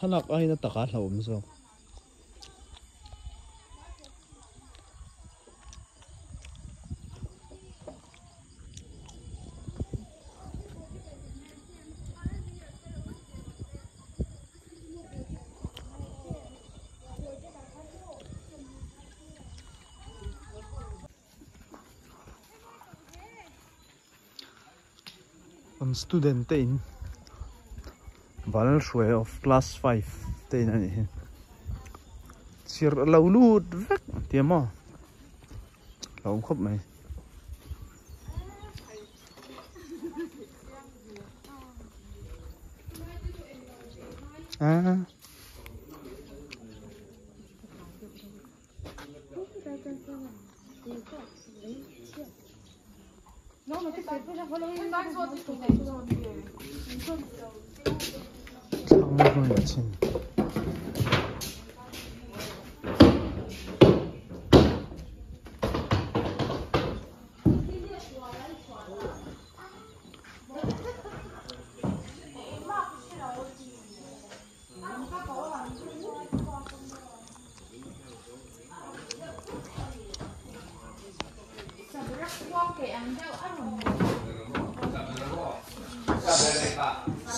Thlalak aiin a takah a hlauhawm zawk. An student te in Valhruai of class 5 te in a nih hi chirh a lo lut vek tia maw a awm khawp mai. Ah. Thlang hnuaiah chin.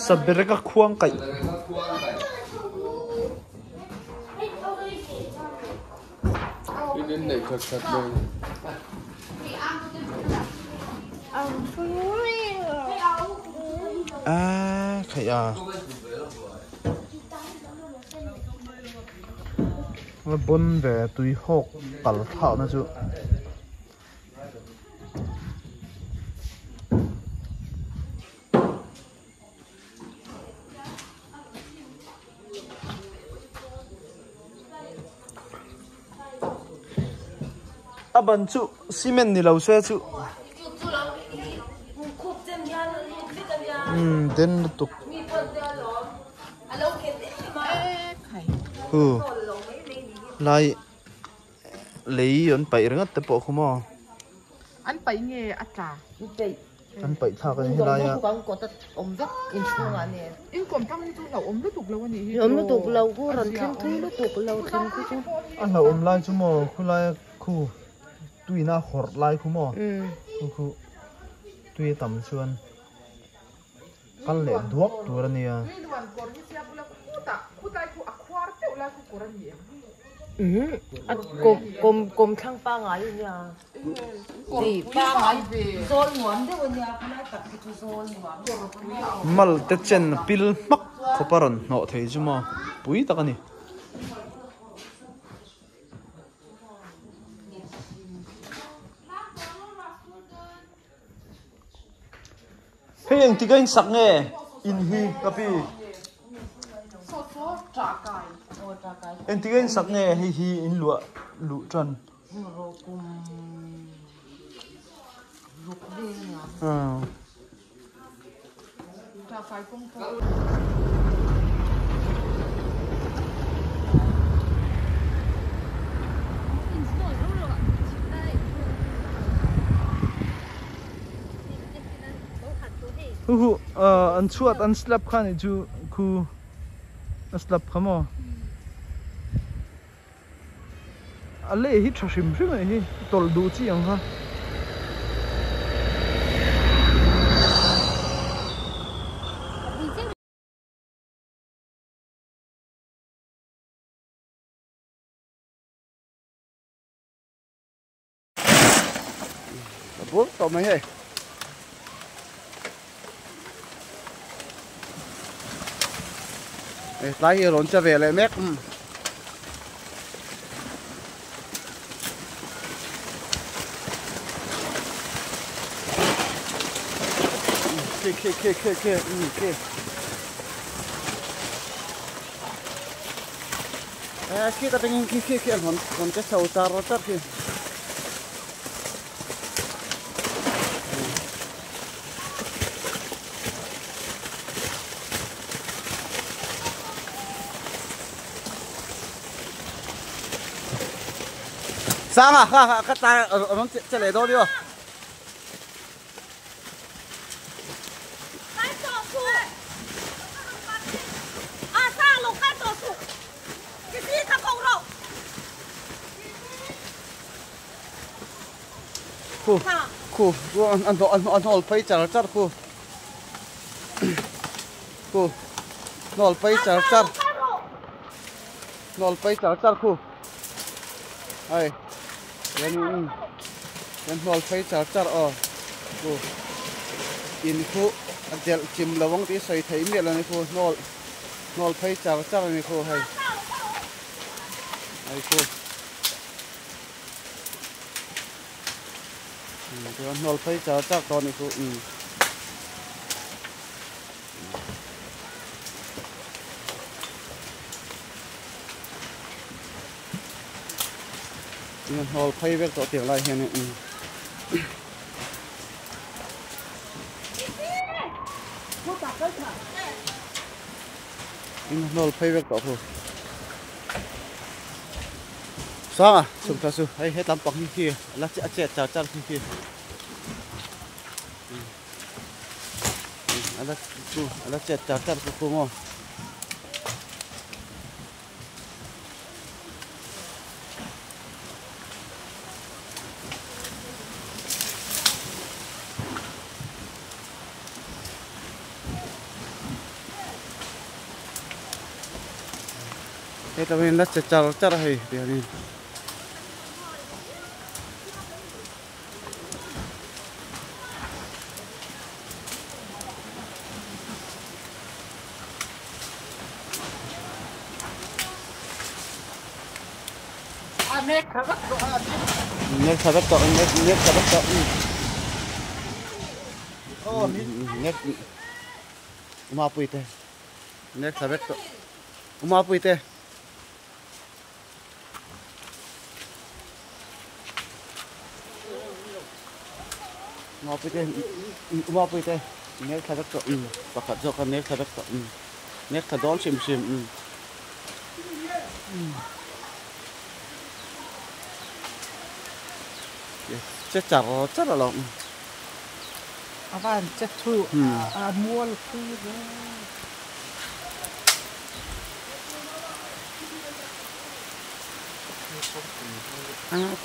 Sabereka khuang kaih. A khaih a. La bon ve tui hawk kal thlak na chu. A ban chu cement ni lo se chu umm den lutuk hu lai lei an paih ringawt te pawh khu maw. An paih nge a tla? An paih thlak a ni helai a. In kawm tlang hi chu hlauhawm lutuk lo a nih hi. Hlauhawm lutuk lo khu rawn thleng thui lutuk lo thleng khu chu. A hlauhawm lai chu maw khulai a khu tuina hawrh lai khu maw khu khu tui a tam chuan kal leh duak tur a nia. A kawm kawm kawm thlang pangai a nia. Mal te chen pil hmak khawp a rawn hnawh thei chu maw pui tak a ni. Hei engtik a insak nge in hi ka pi? Engtik a insak nge hei hi in luah luh tan? Hu an chhuat an slab kha nih chu khu a slab kha maw a lei hi tha hrim hrim a nih hi tawlh duh chi ang kha. Bur tawh mai hei. Ê tlai hi rawn che ve leh mek. Khi khi khi khi khi khi. Ê khi ta tengin khi khi khi an rawn rawn che chho char char khi. Sang à, kha kha kha tlai rawn che leh dawn io. Khu khu an an an hnawl phei char char khu khu hnawl phei char char hnawl phei char char khu hei hian hian hnawl phei char char aw khu in khu a delh chim lo ang tih sawi theih miah lo a ni khu hnawl hnawl phei char char a ni khu hei hei khu. Chuan hnawl phei char char tawh a ni chu umm. Hnawl phei vek tawh tiang lai hian umm. Hnawl phei vek tawh khu. Sanga chhuk thla chu hei hetlam pang hi khi la a chet char char khi khi a la chu a la chet char char khu maw. Heta hian la che char char a hei tih hianin nek tha vek tawh nek nek tha vek tawh nek mapui te nek tha vek tawh. Uma pui te. Uma pui te. Uma pui te. Nek thla vek tawh. Pakhat zawk kha nek thla vek tawh. Nek thla dawn hrim hrim. Che char char alawm. A van che thu a mual pui ve.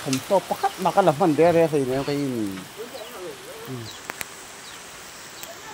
Thawmhnaw pakhat mah ka la hman der e hei nen ka in.